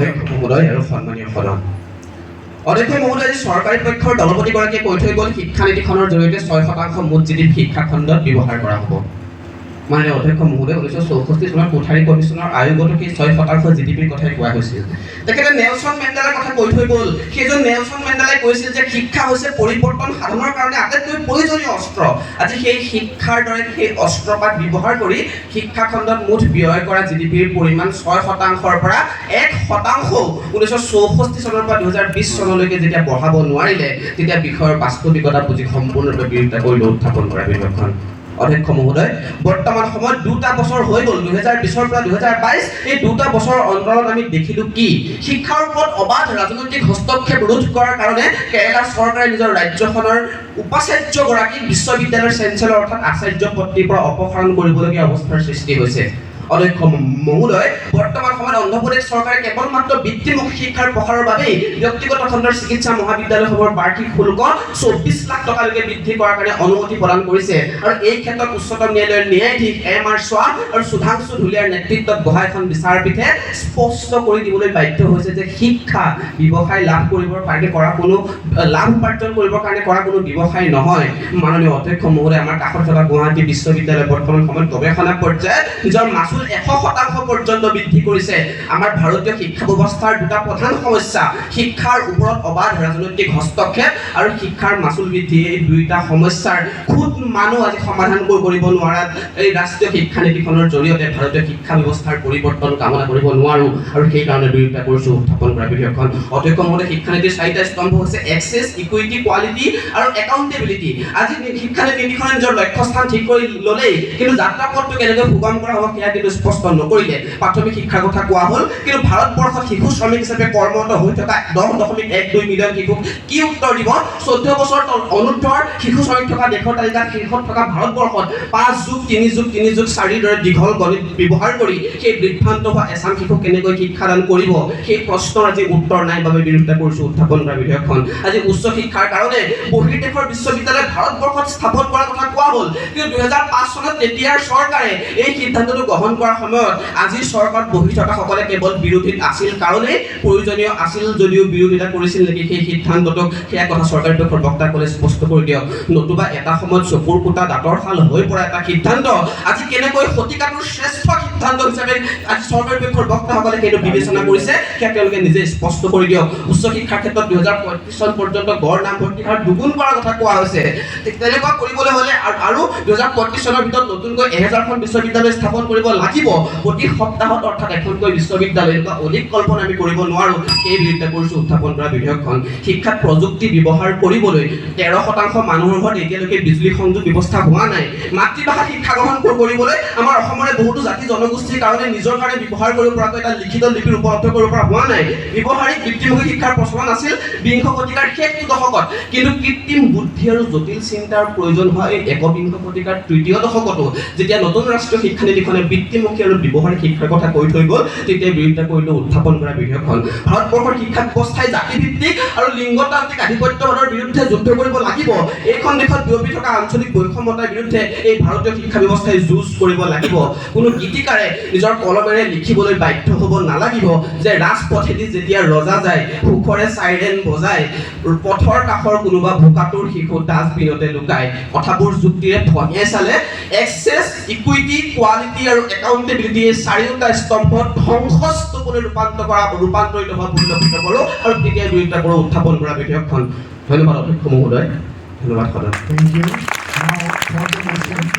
অধ্যক্ষ মহোদয় আৰু সন্মানীয় সদন। অধ্যক্ষ মহোদয়, আজি চৰকাৰী পক্ষৰ দলপতিগৰাকীয়ে কৈ থৈ গ'ল, শিক্ষানীতিখনৰ জৰিয়তে 6% মুঠ জিডিপি শিক্ষা খণ্ডত ব্যৱহাৰ কৰা হ'ব। মাননীয় অধ্যক্ষ মহোদয়, 1964 চনত কোঠাৰী কমিশ্যনৰ আয়োগতো সেই 6% জিডিপিৰ কথাই কোৱা হৈছিল। তেখেতে নেলছন মেণ্ডেলাৰ কথা কৈ থৈ গ'ল। সেইজন নেলছন মেণ্ডেলাই কৈছিল যে শিক্ষা হৈছে পৰিৱৰ্তন সাধনৰ কাৰণে আটাইতকৈ প্ৰয়োজনীয় অস্ত্ৰ। আজি সেই শিক্ষাৰ দৰে সেই অস্ত্ৰপাত ব্যৱহাৰ কৰি শিক্ষা খণ্ডত মুঠ ব্যয় কৰা জিডিপিৰ পৰিমাণ 6%ৰ পৰা 1%ও 1964 চনৰ পৰা 2020 চনলৈকে যেতিয়া বঢ়াব নোৱাৰিলে, তেতিয়া বিষয়ৰ বাস্তৱিকতা বুজি সম্পূৰ্ণৰূপে বিৰোধিতা কৰিলে উত্থাপন কৰা বিধেয়কখন। অধ্যক্ষ মহোদয়, বৰ্তমান সময়ত 2টা বছৰ হৈ গ'ল, 2020ৰ পৰা 2022। এই 2টা বছৰৰ অন্তৰত আমি দেখিলোঁ কি? শিক্ষাৰ ওপৰত অবাধ ৰাজনৈতিক হস্তক্ষেপ ৰোধ কৰাৰ কাৰণে কেৰালা চৰকাৰে নিজৰ ৰাজ্যখনৰ উপাচাৰ্যগৰাকীক বিশ্ববিদ্যালয়ৰ চেঞ্চেলৰ অৰ্থাৎ আচাৰ্য পদটিৰ পৰা অপসাৰণ কৰিবলগীয়া অৱস্থাৰ সৃষ্টি হৈছে। অধ্যক্ষ মহোদয়, বৰ্তমান সময়ত অন্ধ্ৰপ্ৰদেশ চৰকাৰে কেৱল মাত্ৰ বৃত্তিমুখী শিক্ষাৰ প্ৰসাৰৰ বাবেই ব্যক্তিগত খণ্ডৰ চিকিৎসা মহাবিদ্যালয়সমূহৰ বাৰ্ষিক শুল্ক 24 লাখ টকালৈকে বৃদ্ধি কৰাৰ কাৰণে অনুমতি প্ৰদান কৰিছে। আৰু এই ক্ষেত্ৰত উচ্চতম ন্যায়ালয়ৰ ন্যায়াধীশ এম আৰ শ্বাহ আৰু সুধাংশু ধুলীয়াৰ নেতৃত্বত বহা এখন বিচাৰপীঠে স্পষ্ট কৰি দিবলৈ বাধ্য হৈছে যে শিক্ষা ব্যৱসায় লাভ কৰিবৰ কাৰণে কৰা কোনো লাভ উপাৰ্জন কৰিবৰ কাৰণে কৰা কোনো ব্যৱসায় নহয়। মাননীয় অধ্যক্ষ মহোদয়, আমাৰ কাষত থকা গুৱাহাটী বিশ্ববিদ্যালয় বৰ্তমান সময়ত গৱেষণা পৰ্যায়ত নিজৰ মাচুল 100% পৰ্যন্ত বৃদ্ধি কৰিছে। আমাৰ ভাৰতীয় শিক্ষা ব্যৱস্থাৰ দুটা প্ৰধান সমস্যা, শিক্ষাৰ ওপৰত অবাধ ৰাজনৈতিক হস্তক্ষেপ আৰু শিক্ষাৰ মাচুল বৃদ্ধি, এই দুয়োটা সমস্যাৰ খুদ মানো আজি সমাধান কৰিব নোৱাৰাত এই ৰাষ্ট্ৰীয় শিক্ষানীতিখনৰ জৰিয়তে ভাৰতীয় শিক্ষা ব্যৱস্থাৰ পৰিৱৰ্তন কামনা কৰিব নোৱাৰোঁ আৰু সেইকাৰণে বিৰোধিতা কৰিছোঁ উত্থাপন কৰা বিধেয়কখন। অধ্যক্ষ মহোদয়, শিক্ষানীতিৰ চাৰিটা স্তম্ভ হৈছে এক্সেছ, ইকুইটি, কোৱালিটি আৰু একাউণ্টেবিলিটি। আজি শিক্ষানীতি নীতিখনে নিজৰ লক্ষ্যস্থান ঠিক কৰি ল'লেই, কিন্তু যাত্ৰা পথটো কেনেকৈ সুগম কৰা হ'ব সেয়া কিন্তু স্পষ্ট নকৰিলে। প্ৰাথমিক শিক্ষাৰ কথা কোৱা হ'ল, কিন্তু ভাৰতবৰ্ষত শিশু শ্ৰমিক হিচাপে কৰ্মৰত হৈ থকা 10.12 মিলিয়ন শিশুক কি উত্তৰ দিব? 14 বছৰ অনুৰ্ধৰ শিশু শ্ৰমিক থকা দেশৰ তালিকাত শীৰ্ষত থকা ভাৰতবৰ্ষত 5+3+3+4ৰ দৰে দীঘল গণিত ব্যৱহাৰ কৰি সেই বিভ্ৰান্ত হোৱা এচাম শিশুক কেনেকৈ শিক্ষাদান কৰিব, সেই প্ৰশ্নৰ আজি উত্তৰ নাই বাবে বিৰোধিতা কৰিছোঁ উত্থাপন কৰা বিধেয়কখন। আজি উচ্চ শিক্ষাৰ কাৰণে বহিৰ্দেশৰ বিশ্ববিদ্যালয় ভাৰতবৰ্ষত স্থাপন কৰাৰ কথা কোৱা হ'ল, কিন্তু 2005 চনত তেতিয়াৰ চৰকাৰে এই সিদ্ধান্তটো গ্ৰহণ কৰাৰ সময়ত আজিৰ চৰকাৰত বহি থকাসকলে কেৱল বিৰোধীত আছিল কাৰণেই, প্ৰয়োজনীয় আছিল যদিও বিৰোধিতা কৰিছিল নেকি সেই সিদ্ধান্তটোক, সেয়া কথা চৰকাৰী পক্ষৰ বক্তাসকলে স্পষ্ট কৰি দিয়ক। নতুবা এটা সময়ত চকুৰ কুটা দাঁতৰ শাল হৈ পৰা এটা সিদ্ধান্ত আজি কেনেকৈ শতিকাটোৰ শ্ৰেষ্ঠ সিদ্ধান্ত হিচাপে আজি চৰকাৰী পক্ষৰ বক্তাসকলে সেইটো বিবেচনা কৰিছে, সেয়া তেওঁলোকে নিজে স্পষ্ট কৰি দিয়ক। উচ্চ শিক্ষাৰ ক্ষেত্ৰত 2035 চন পৰ্যন্ত গড় নামভৰ্তি হাৰ দুগুণ কৰাৰ কথা কোৱা হৈছে। ঠিক তেনেকুৱা কৰিবলৈ হ'লে আৰু 2035 চনৰ ভিতৰত নতুনকৈ 1000খন বিশ্ববিদ্যালয় স্থাপন কৰিব লাগিব, প্ৰতি সপ্তাহত অৰ্থাৎ এখনকৈ বিশ্ববিদ্যালয়। এনেকুৱা অধিক কল্পনা আমি কৰিব নোৱাৰোঁ। সেই বিৰোধিতা কৰিছোঁ উত্থাপন কৰা বিধেয়কখন। শিক্ষাত প্ৰযুক্তি ব্যৱহাৰ কৰিবলৈ 13% মানুহৰ ঘৰত এতিয়ালৈকে বিজুলী সংযোগ ব্যৱস্থা হোৱা নাই। মাতৃভাষাত শিক্ষা গ্ৰহণ কৰিবলৈ আমাৰ অসমৰে বহুতো জাতি জনগোষ্ঠীৰ কাৰণে নিজৰ কাৰণে ব্যৱহাৰ কৰিব পৰাকৈ এটা লিখিত লিপিৰ উপলব্ধ কৰিব পৰা হোৱা নাই। ব্যৱহাৰিক বৃত্তিমুখী শিক্ষাৰ প্ৰচলন আছিল বিংশ শতিকাৰ শেষটো দশকত, কিন্তু কৃত্ৰিম বুদ্ধি আৰু জটিল চিন্তাৰ প্ৰয়োজন হোৱা এই একবিংশ শতিকাৰ তৃতীয় দশকতো যেতিয়া নতুন ৰাষ্ট্ৰীয় শিক্ষানীতিখনে বৃত্তিমুখী আৰু ব্যৱহাৰিক শিক্ষাৰ কথা কৈ থৈ গ'ল, তেতিয়া বিৰোধিতা কৰিলোঁ উত্থাপন কৰা বিধেয়কখন। ভাৰতবৰ্ষৰ শিক্ষা ব্যৱস্থাই জাতিভিত্তিক আৰু লিংগতান্ত্ৰিক আধিপত্যবাদৰ বিৰুদ্ধে যুদ্ধ কৰিব লাগিব। এইখন দেশত বিয়পি থকা আঞ্চলিক বৈষম্যতাৰ বিৰুদ্ধে এই ভাৰতীয় শিক্ষা ব্যৱস্থাই যুঁজ কৰিব লাগিব। কোনো গীতিকাৰে নিজৰ কলমেৰে লিখিবলৈ বাধ্য হ'ব নালাগিব যে ৰাজপথেদি যেতিয়া ৰজা যায়, সুখৰে চাইৰেন বজায়, পথৰ কাষৰ কোনোবা ভোকাতুৰ শিশু ডাষ্টবিনতে লুকায়। কথাবোৰ যুক্তিৰে ফঁহিয়াই চালে এক্সেছ, ইকুইটি, কোৱালিটি আৰু একাউণ্টেবিলিটি, এই চাৰিওটা স্তম্ভত ধ্বংসস্তূপলৈ ৰূপান্তৰিত হোৱা পৰিলক্ষিত কৰোঁ আৰু তেতিয়াই বিৰোধিতা কৰোঁ উত্থাপন কৰা বিধেয়কখন। ধন্যবাদ অধ্যক্ষ মহোদয়, ধন্যবাদ সদন। Thank you. Now, for the motion.